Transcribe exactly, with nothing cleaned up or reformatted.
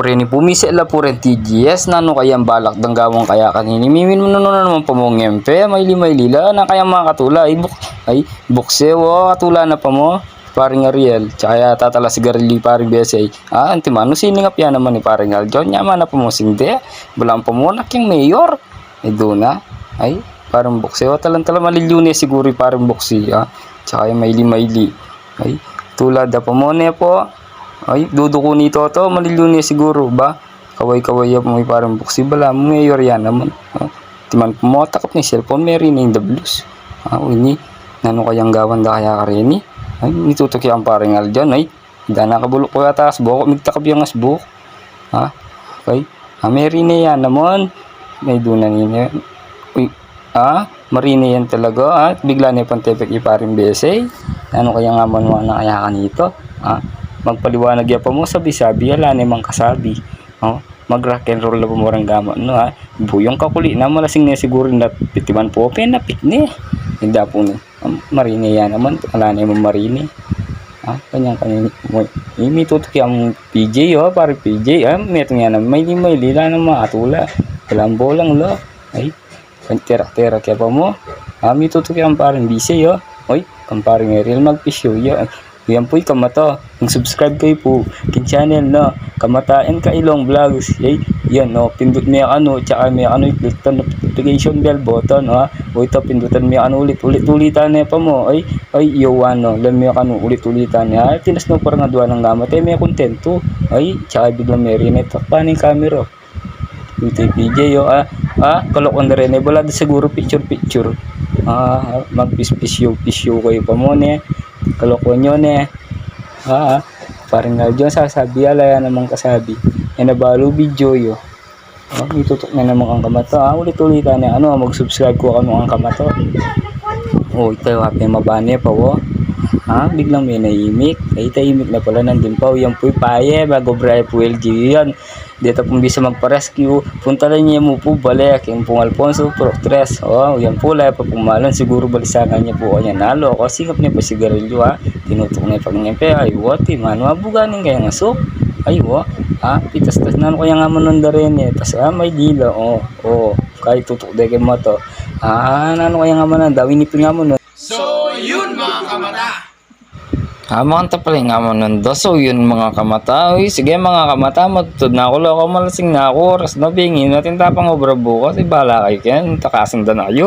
Pre ni pumise la pu ren T G S, nanu kayang balak dang gawan kaya kanini? Mimin mu nanu na naman pa mo ngempe, maili-maili la, na kayang makatula, ay buk-, ay, bukse, o, katula na pa mo, paring Ariel, tsaka ya tatala sigarilyu paring Besey. Ah, antimanu, siningap ya naman ni paring Aljon, nya mana pa mo singde, balang pa mo, na king mayor, e duna, ay, paring bukse, o, talan-tala malilyu ne siguru paring bukse, ah, tsaka ya maili-maili, ay, tula da pa mo ne po, ay, duduku ni Toto, malilyu ne siguru, ba? Kaway-kaway ya pa mo i paring buksi, bala mu mayor ya naman. Ah, timan pa mo, takap ne cellphone, meri ne ing dablus. Ah, o ini, nanu kayang gawan da kaya kareni? Ay, mitutuk ya ing paring Aljon, ay. Dana kabuluk ku ya ta asbuk, migtakap ya ing asbuk. Ah, okay. Ah, meri ne ya naman. Ay, duna ne. Uy, ah, marine yan talaga, ah. Bigla ne pang tepek i paring Besey. Nanu kaya nga man wa na kaya kanito? Ah, magpaliwanag ya pa mo, sabi-sabi, ala ne mang kasabi. O, mag-rock and roll na pa mo rang gamat, no, ah. Buyung kakuli na, malasing ne siguru na pitiman po, penapik ne. Inda po ne. Am, marine ya naman, ala ne mang marine. Ah, kanyang-kanyang mo, eh, mitutuk ya ing P J, o, paring P J, ah, metung ya naman, maili-maili la naman, atula. Balang-balang la. Ay, terak-terak ya pa mo. Ah, mitutuk ya ing paring Besey, o. Oy, ing paring Ariel, magpisyo ya. Yan pu i kamata. Mag-subscribe kayu pu king channel na Kamatayan ka Ilong Vlogs. Ay, yan, no. Pindut me kanu, tsaka me kanu, pindutan notification bell button, ha. O ita, pindutan me kanu ulit, ulit-ulitan ne pa mo. Ay, ay, yawan, no. Lan me kanu ulit-ulitan ne. Ay, tinas no, parang adwa nang gamat, e me kontento. Ay, tsaka biglang meri ne, takpan ing kamera. Iti P J, o, ah, ah, kalokohan da reni, bala da siguru picture-picture. Ah, magpispisyo-pisyo kayu pa mo ne. Kalokohan yu ne. Ah, ah, paring Aljon, sasabi, ala ya namang kasabi. E na balu video yu. Ah, mitutuk ne naman kang kamata, ah, ulit-ulitan ne, anu, mag-subscribe ku kanu kang kamata. O, ita, wa pe mabane pa, o. Ah, biglang me naimik. Ay, taimik na pala, nandin pa, o, yan pu i paye, bago bra pu L G U yan. Deta pung bisa magpa-rescue, puntalan ye mu pu bale king Pung Alfonso, Purok Tres. O, yan pu, ala ya pa pung malung, siguru balisangan ye pu kanyan. Naloko, singap ne pa sigarilyu, ha. Tinutuk ne pa ngempe, ay wa, timanu, abuganing kayang asuk. Ay wa, ha, pitas-tas, nanu kaya nga manun da reni, tas, ha, may dila, o, o, kaya tutuk de keng mata. Ah, nanu kaya nga manun da, winiping nga manun. So, yun, mga kamata. Ah, makanta pala ing amanun da. So, yun, mga kamata. Uy, sige, mga kamata, matutud na ku, loko, malasing na ku, oras na, bingin natin tapang obra bukas. Ay, bala kayu ken, takasan da na kayu.